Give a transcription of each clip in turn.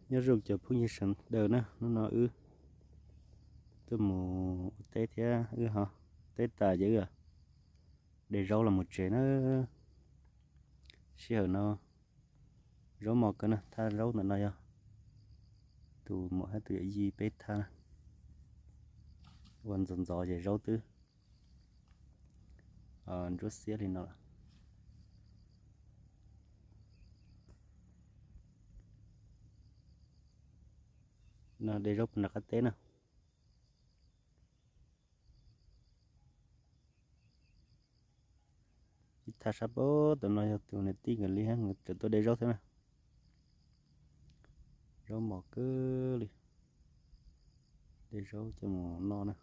Nyob zoo cov phooj ywg sawv daws na, hnub no wb tuaj mus ua teb thiab wb ho teb tas ces wb de zaub los mus tsev na. Sij hawm no zaub mos kawg na, thaj zaub ntawm no yog tus muam thiab tus yawm yij peb thaj na. Ua ntxov ntxov ces zaub twb ntsuab xiab li no lawm. No de zaub puag nram qab teb na. Ib thaj sab pab tom no yog tus niam tij nkawd li, nkawd tseem tuaj de zaub thiab na. Zaub mos kawg li, de zaub coj mus noj na.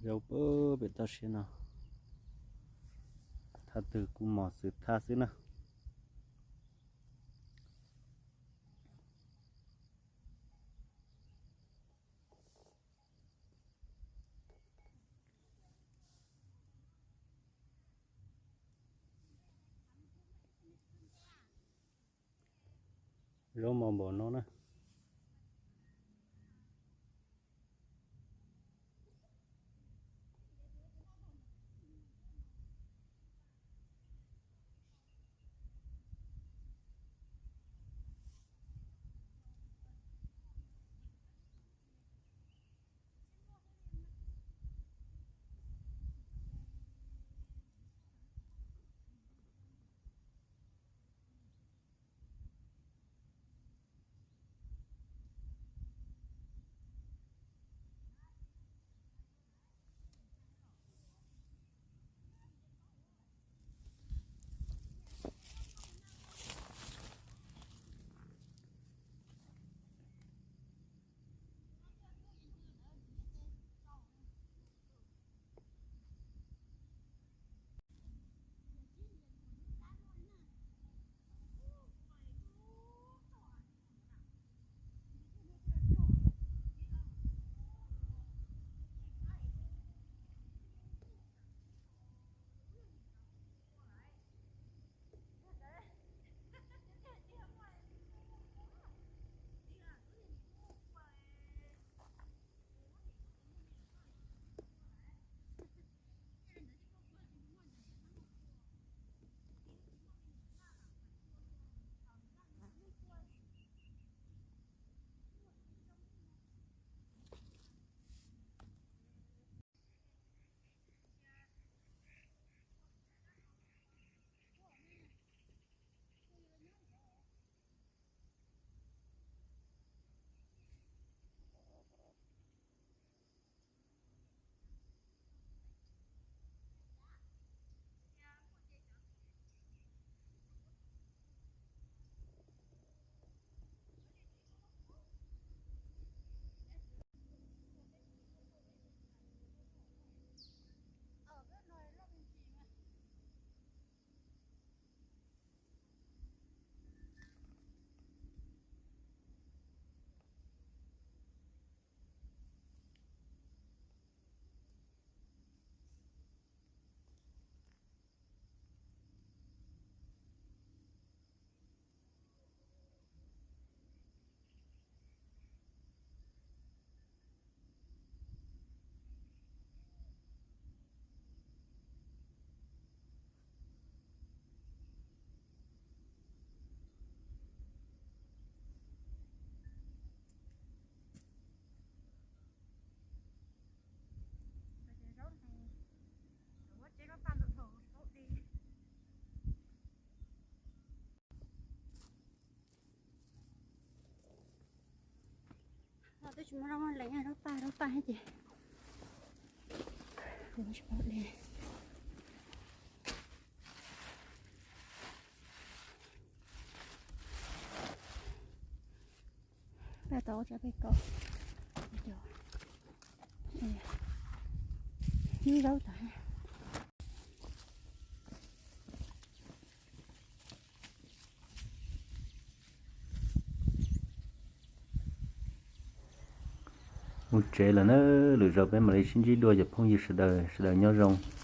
Zaub pem toj siab no, thaj twg kuj mos xwm thaj xwb na. Zaub mos npaum no na. Twb tsis muaj zaub lees, zaub tag, zaub tag ces Paj tau ua tsav peb kaum, hnub zaub tag. Mus tsev lawm na, lwm zaus peb mam li sib ntsib dua cov phooj ywg sawv daws, sawv daws nyob zoo.